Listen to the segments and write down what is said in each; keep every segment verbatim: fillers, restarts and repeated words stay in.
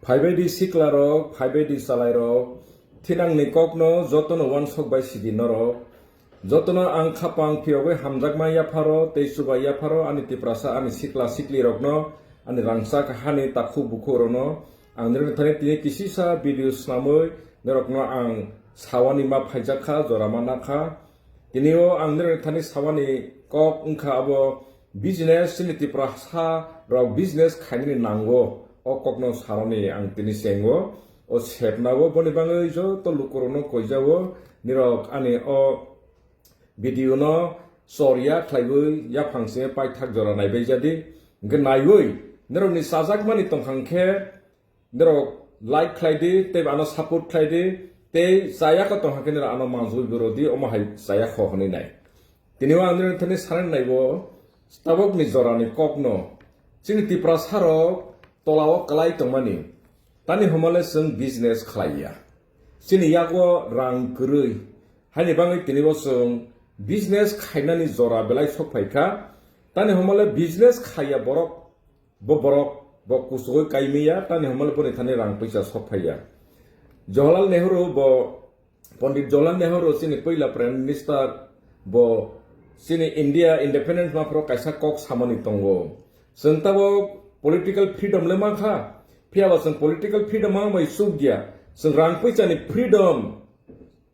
Phaibaidi siklarok, phaibaidi chalairok, thinangni kokno jotono wansok bai sidi norok. Jotono ang khapang phiyogwi hamjakma yapharo tei chubai yapharo ani Tiprasa, ani sikla siklirokno, ani rangchak hani takhuk bukhukrokno ang nirok thani tini kisisa video swnamwi norokno ang sawani ma phaijakha, jora ma nakha. Tini o ang nirok thani sawani kok wngkha abo business, chini Tiprasa rok business khainani nango, o kokno saroni ang tini chengo. O sepnao boni bagwi joto lukurokno koijao, nirok ani o video no chorya khlaiwi yaphang simi paithak jora naibai jadi. Hwnkhe naiwi nirokni chajakmani tongkha hwnkhe norok like khlai di, tei ano support khlai di, tei chaya kha tong hakhe norok ano manjui boro di, omo hai chaya kho hwnwi nai. Tini o ang nini thani sanani naibo, tabokni jorani kokno chini Tiprasa rok tolao kwlai tongmani, tani homale chwng business khlai ya. Chini yago rang kwrwi, haini bagwi tini bo chwng business khainani jora belai sok phai kha. Tani homale business khaiya borok, bo borok bo kuchugwi kaimiya, tani hwnmale boni thani rang puisa sok phaiya. Jawaharlal Nehru bo, Pondit Jawaharlal Nehru chini puila Prime Minister, bo chini India independence maphro kaisa kok samani tongo. Chwng tabok political freedom le mankha, phiyaba chwng political freedom ma bai chukya, chwng rang puisani freedom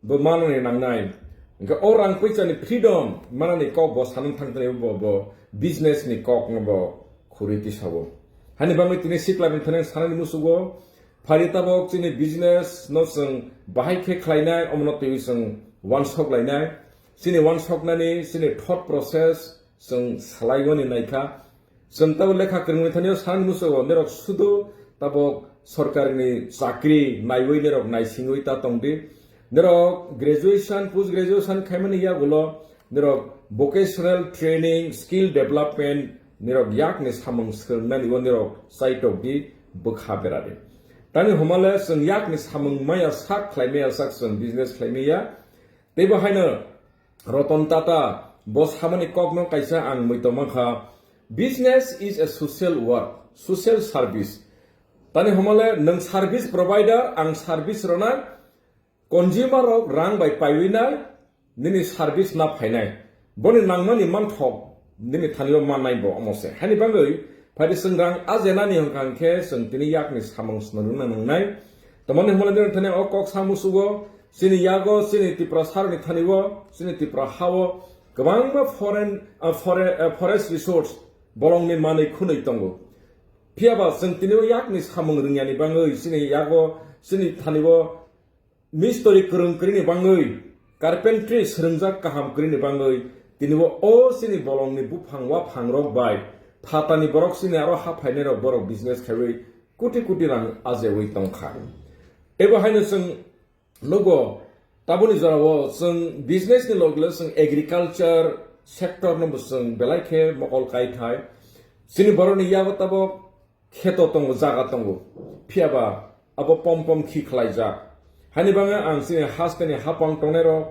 bo manani nangnai. Hwnkhe o rang puisani freedom manani kok bo sanani thangtani bo, bo business ni kok no bo khuri tisao. Hani bagwi tini sikla ni thani sanani musugo, phari tabok chini business no chwng bahai khe khlainai, omono twiwi chwng wansok lainai. Chini wansoknani, chini thought process chwng salaiwani naikha. Chwng tabok lekha kwrwngni thani o sanani musugo, norok sudu tabok sorkarni chakri naiwi norok naisingwi ta tongdi. Norok graduation, post graduation khaimani yagulo norok vocational training, skill development, norok yakni samung swrwngnani o norok chaitokdi, bwkha beradi. Tani homale chwng yakni samung maya sak khlai maya sak chwng business khlai maya. Teibo haino Ratan Tata bo samani kokno kaisa ang muitom mankha, "Business is a social work, social service." Tani homale nwng service provider, ang service rwnai, consumer rok rang bai paiwi nai, nini service na phainai. Boni nangmani manthok nini thani o mannai bo omo se. Hani bagwi phaidi chwng rang ajenani hwnkha hwnkhe chwng tini yakni samung swnamna nangnai. Tamoni hwnmale nini thani o kok sa musugo, chini yago, chini Tiprasa rokni thani o, chini Tipra ha o kwbangma foreign, ah, fore-, ah, forest resource bolongni manwi khwnwi tongo. Phiyaba chwng tini o yakni samung rwngyani bagwi chini yago, chini thani o mistori kwrwng kwrwini bagwi, carpentry swrwngjak kaham kwrwini bagwi, tini o, o chini bolongni buphang waphang rok bai phatani borok chini aro ha phainai rok borok business khaiwi koti koti rang ajewi tongkha. Teibo haino chwng nugo, taboni jorao chwng business ni loge loge chwng agriculture sector no bo chwng belai khe mokol kai thai. Chini borokni yago tabok kheto tongo, jaga tongo, phiyaba abo pom pom khi khlaijak. Hani bagwi ang chini hasteni hapang tongnairok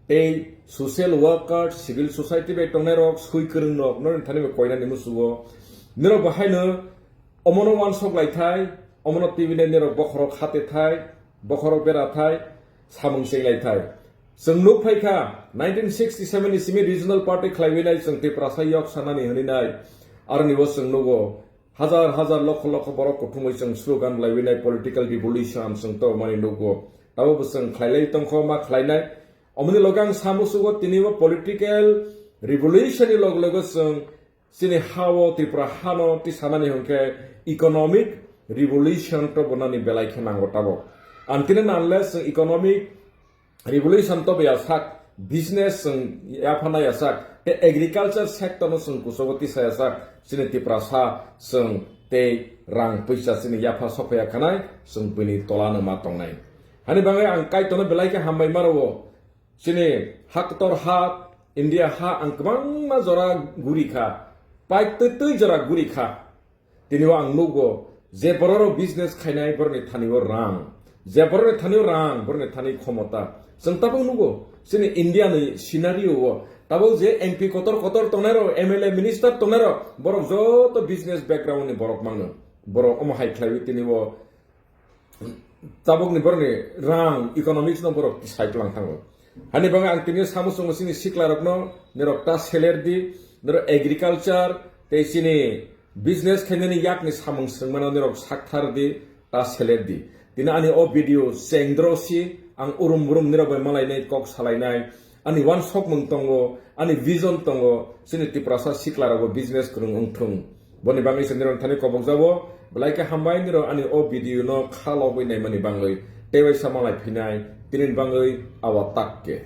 tei social worker, civil society bai tongnairok, sui kwrwngrok, norokni thani bai koinani musugo. Norok bo haino omono wansok lai thai, omono twiwi nai norok bokhorok hate thai, bokhorok bera thai, samung cheng lai thai. Chwng nuk phai kha, nineteen sixty seven ni simi regional party khlaiwi nai chwng Tiprasa yok sanani hwnwi nai. Aroni bo chwng nugo, hajar hajar lokho lokho borok kuthumwi chwng slogan laiwi nai political revolution chwng to mani nugo. Tabo bo chwng khlailai tongkho ma khlainai. Omoni loge ang sa musugo tini bo political revolution ni log logo chwng chini ha o Tripura hano tisanani hwnkhe economic revolution to bonani belai khe nango tabok. Until and unless chwng economic revolution to baya sak, business chwng yapha naya sak, tei agriculture sector no chwng kusogo tisa ya sak, chini Tiprasa chwng tei rang puisa chini yapha sophaya khanai, chwng bini tola no ma tongnai. Hani bagwi ang Kaitorno belai khe hambai maro. Chini ha kotor ha, India ha ang kwbangma jora guri kha, paitwi twi jora guri kha. Tini o ang nugo, je bororok business khainai borokni thani o rang, je borokni thani o rang, borokni thani khomota. Chwng tabuk nugo, chini India ni scenario o tabuk je M P kotor kotor tongnai rok, M L A minister tongnai rok, borok joto business background ni borok mangno. Borok omo hai khlaiwi tini o tabukni borokni rang economics no borok tisai tlang thango. Hani bangwi ang tini samo chwngno chini sikla rokno, nirok ta seler di, nirok agriculture tei chini business khainani yakni samung swngmano nirok sakthar di, ta seler di. Tini ani o video chengdro si ang urum burum nirok bai malainai, kok salainai, ani wansokmung tongo, ani vision tongo, chini Tiprasa sikla rokbo business kwrwng wngthung. Boni bagwi se nirok thani kobok jabo, belai khe hambai nirok ani o video no kha logwi naimani bagwi, tei waisa malai phinai, tini bagwi awa tak khe.